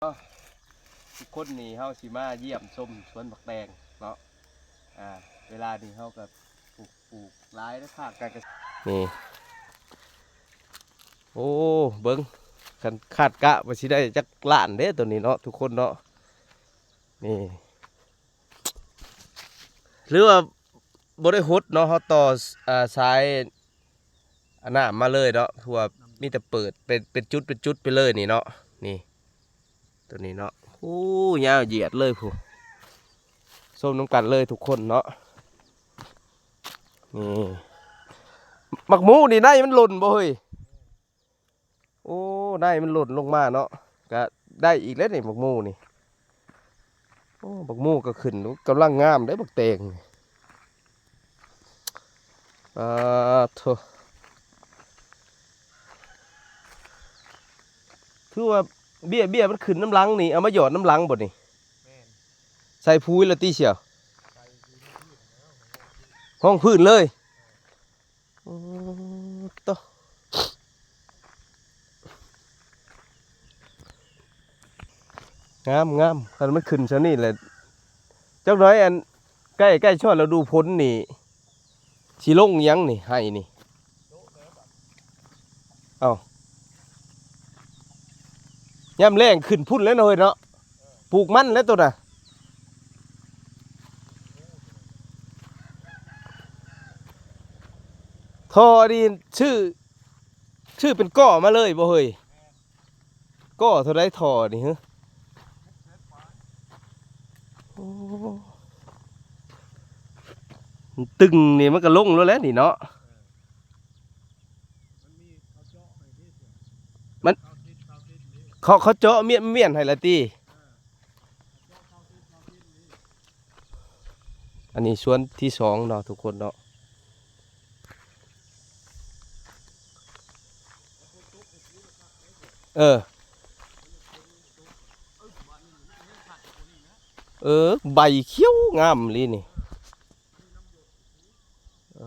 ເນາະ ທຸກຄົນນີ້ ເຮົາຊິມາຢ້ຽມຊົມສວນບັກແຕງເນາະ. ອ່າ ເວລານີ້ເຮົາກໍປູກ ປູກຫຼາຍເດ້ ພາກການກະ ນີ້ ໂອ້ ເບິ່ງ ຄັນຄາດກະວ່າຊິໄດ້ຈັກລ້ານເດ້ໂຕນີ້ເນາະ ທຸກຄົນເນາະ. ນີ້ ຫຼືວ່າບໍ່ໄດ້ຫົດເນາະ ເຮົາຕໍ່ ອ່າ ສາຍ ອັນນ້ຳມາເລີຍເນາະ ຄືວ່າມີແຕ່ເປີດເປັນ ເປັນຈຸດ ເປັນຈຸດໄປເລີຍນີ້ເນາະ. ນີ້ ໂຕນີ້ເນາະ ໂອ້ ຍາວຢຽດເລີຍພຸ້ນ ຊົມນຳກັນເລີຍທຸກຄົນເນາະ. ນີ້ ໝາກໝູ່ນີ້ໃນມັນຫຼົ່ນບໍ່ເຮີ້ຍ? ໂອ້ ໃນມັນຫຼົ່ນລົງມາເນາະ ກະໄດ້ອີກແລ້ວນີ້ ໝາກໝູ່ນີ້. ໂອ້ ບັກໂມກໍຂຶ້ນ ກຳລັງງາມເດ້ບັກແຕງນີ້. ປາໂທ້ ຄືວ່າເບ້ຍ ເບ້ຍມັນຂຶ້ນນຳຫຼັງນີ້ ເອົາມາຫຍອດນຳຫຼັງບໍ່ນີ້? ແມ່ນ ໃສ່ປຸ໋ຍລະຕິສ່ຽວ? ໃສ່ປຸ໋ຍ ຮອງພື້ນເລີຍ. ໂອ້ໂຕ ງາມໆ ຄັນມັນຂຶ້ນຊ່ຳນີ້ແຫຼະ ຈັກໜ້ອຍອັນ ໃກ້ ໃກ້ຮອດລະດູຝົນນີ້ ຊິລົງຫຍັງນີ້ ໄຮ່ນີ້? ເອົ້າ ຍາມແລ້ງຂຶ້ນພຸ້ນແຫຼະເນາະເຮີ້ຍເນາະ. ປູກມັນແຫຼະໂຕນະ ທໍ່ນີ້ຊື້ ຊື້ເປັນກໍມາເລີຍບໍ່ເຮີ້ຍ? ກໍເທົ່າໃດທໍ່ນີ້ເຮີ້ຍ? ໂອ້ ມັນຕຶງນີ້ມັນກໍລົງໂລດແຫຼະນີ້ເນາະ. ມັນ ເຂົາ ເຂົາເຈາະມ້ຽນ ມ້ຽນໃຫ້ລະຕິ. ອັນນີ້ສວນທີສອງເນາະທຸກຄົນເນາະ. ເອີ ເອີ ໃບຂຽວງາມອີ່ຫຼີນີ້. ເອີ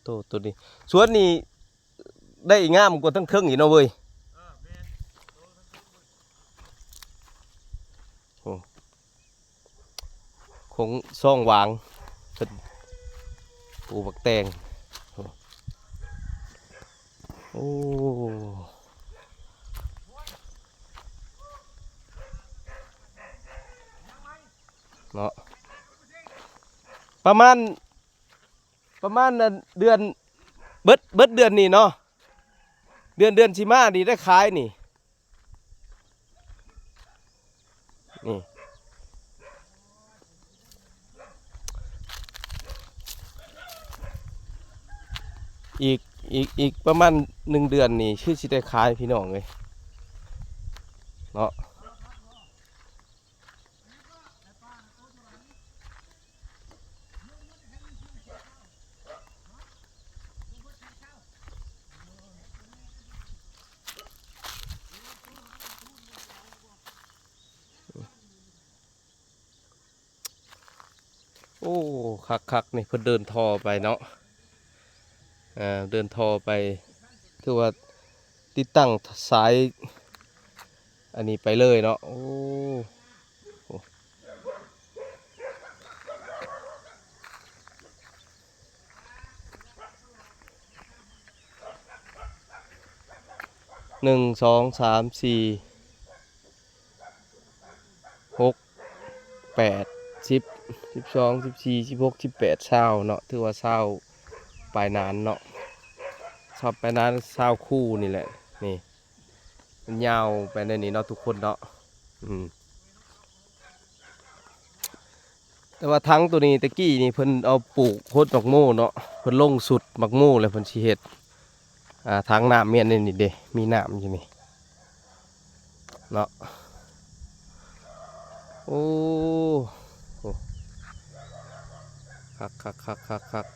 ໂຕ ໂຕນີ້ ສວນນີ້ໄດ້ງາມກວ່າທາງເທິງອີກເນາະເວີຍ. ໂອ້ ໂຄ້ງຊ່ອງຫວ່າງ ເພິ່ນປູກບັກແຕງ. ໂອ້ ເນາະ ປະມານ ປະມານ ອັນ ເດືອນ ເບິດ ເບິດເດືອນນີ້ເນາະ ເດືອນ ເດືອນຊິມານີ້ໄດ້ຂາຍນີ້. ນີ້ ອີກ ອີກ ອີກປະມານໜຶ່ງເດືອນນີ້ຄືຊິໄດ້ຂາຍພີ່ນ້ອງເອີຍ ເນາະ. ໂອ້ ຄັກໆ ນີ້ ເພິ່ນເດີນທໍ່ໄປເນາະ. ເດີນທໍ່ໄປ ຄືວ່າຕິດຕັ້ງສາຍອັນນີ້ໄປເລີຍເນາະ. ໂອ້ ໜຶ່ງ ສອງ ສາມ ສີ່ ຫົກ ແປດ ສິບ ສິບສອງ ສິບສີ່ ສິບຫົກ ສິບແປດ ຊາວເນາະ ຖືວ່າຊາວປາຍໜານເນາະ ຊາວປາຍໜານ ຊາວຄູ່ນີ້ແຫຼະ ນີ້ ມັນຍາວໄປແນວນີ້ເນາະທຸກຄົນເນາະ. ອືມ ແຕ່ວ່າຖັງໂຕນີ້ແຕ່ກີ້ນີ້ເພິ່ນເອົາປູກໂຄດໝາກໂມເນາະ ເພິ່ນລົງຊຸດໝາກໂມແລ້ວເພິ່ນຊິເຮັດ ອ່າ ຖັງນ້ຳແມ່ນໃນນີ້ເດ້ ມີນ້ຳຢູ່ນີ້ເນາະ. ໂອ້ ໂອ້ ຄັກໆໆໆ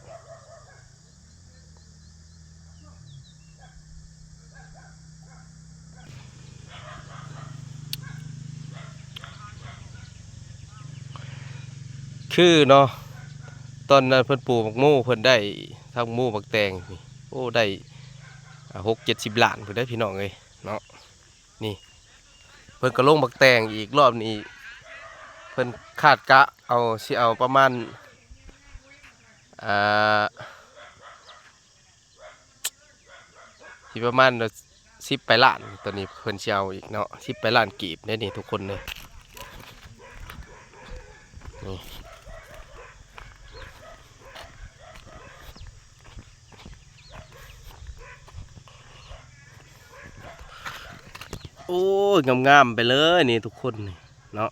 ໆ. ຄືເນາະ ຕອນນັ້ນເພິ່ນປູກໝາກໂມ ເພິ່ນໄດ້ທັງໝາກໂມ ໝາກແຕງນີ້ ໂອ້ ໄດ້ ອ່າ ຫົກເຈັດສິບລ້ານພຸ້ນເດ້ພີ່ນ້ອງເອີຍເນາະ. ນີ້ ເພິ່ນກໍລົງບັກແຕງອີກ ລອບນີ້ເພິ່ນຄາດກະເອົາ ຊິເອົາປະມານ ອ່າ ຊິປະມານສິບປາຍລ້ານ ໂຕນີ້ເພິ່ນຊິເອົາອີກເນາະ ສິບປາຍລ້ານກີບເດ້ນີ້ທຸກຄົນເດີ ນີ້. ໂອ້ຍ ງາມໆ ໄປເລີຍນີ້ທຸກຄົນນີ້ເນາະ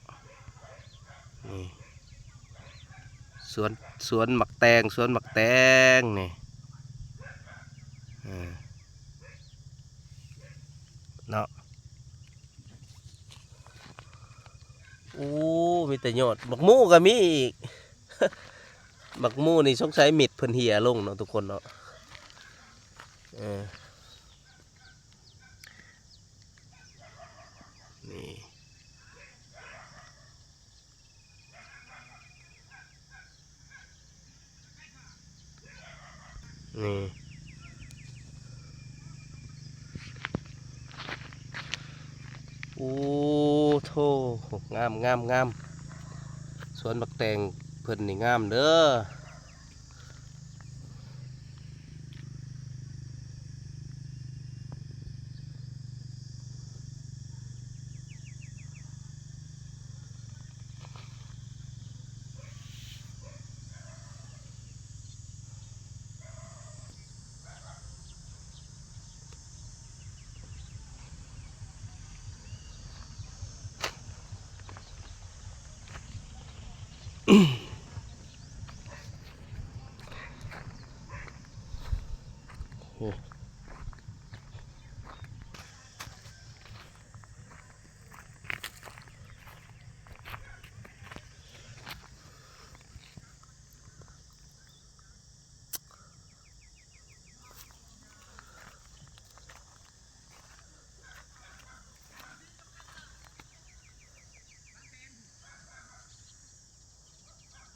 ນີ້ ສວນ ສວນໝາກແຕງ ສວນໝາກແຕງນີ້ ເອີ ເນາະ. ໂອ້ ມີແຕ່ຍອດ ໝາກໝູ່ກໍມີອີກ ໝາກໝູ່ນີ້ສົງໄສເມັດເພິ່ນເຫ່ຍລົງເນາະທຸກຄົນເນາະ ເອີ ນີ້. ນີ້ ໂອ້ໂທ້ ງາມ ງາມ ງາມ ສວນບັກແຕງເພິ່ນນີ້ງາມເດີ.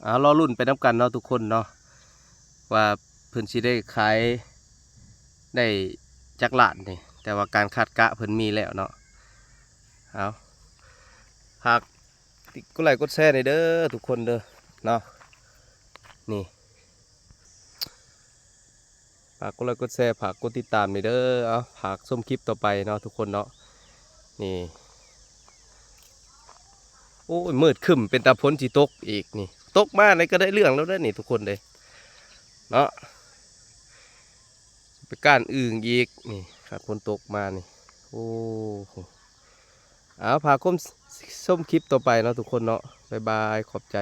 ເອົາ ລໍລຸ້ນໄປນຳກັນເນາະທຸກຄົນເນາະ ວ່າເພິ່ນຊິໄດ້ຂາຍໄດ້ຈັກລ້ານນີ້ ແຕ່ວ່າການຄາດກະເພິ່ນມີແລ້ວເນາະ. ເອົາ ຝາກກົດໄລກົດແຊແດ່ເດີທຸກຄົນເດີເນາະ ນີ້. ຝາກກົດໄລກົດແຊ ຝາກກົດຕິດຕາມນີ້ເດີ. ເອົາ ຝາກຊົມຄລິບຕໍ່ໄປເນາະທຸກຄົນເນາະ ນີ້. ໂອ້ຍ ມືດຄຶ້ມ ເປັນຕາຝົນຊິຕົກອີກນີ້ ຕົກມານີ້ກໍໄດ້ເລື່ອງແລ້ວເດ້ນີ້ທຸກຄົນເດ້ເນາະ ໄປກ້ານອຶ່ງອີກນີ້ ຄັນຝົນຕົກມານີ້. ໂອ້ ເອົາ ຝາກຊົມ ຊົມຄລິບຕໍ່ໄປເນາະທຸກຄົນເນາະ ບາຍບາຍ ຂອບໃຈ.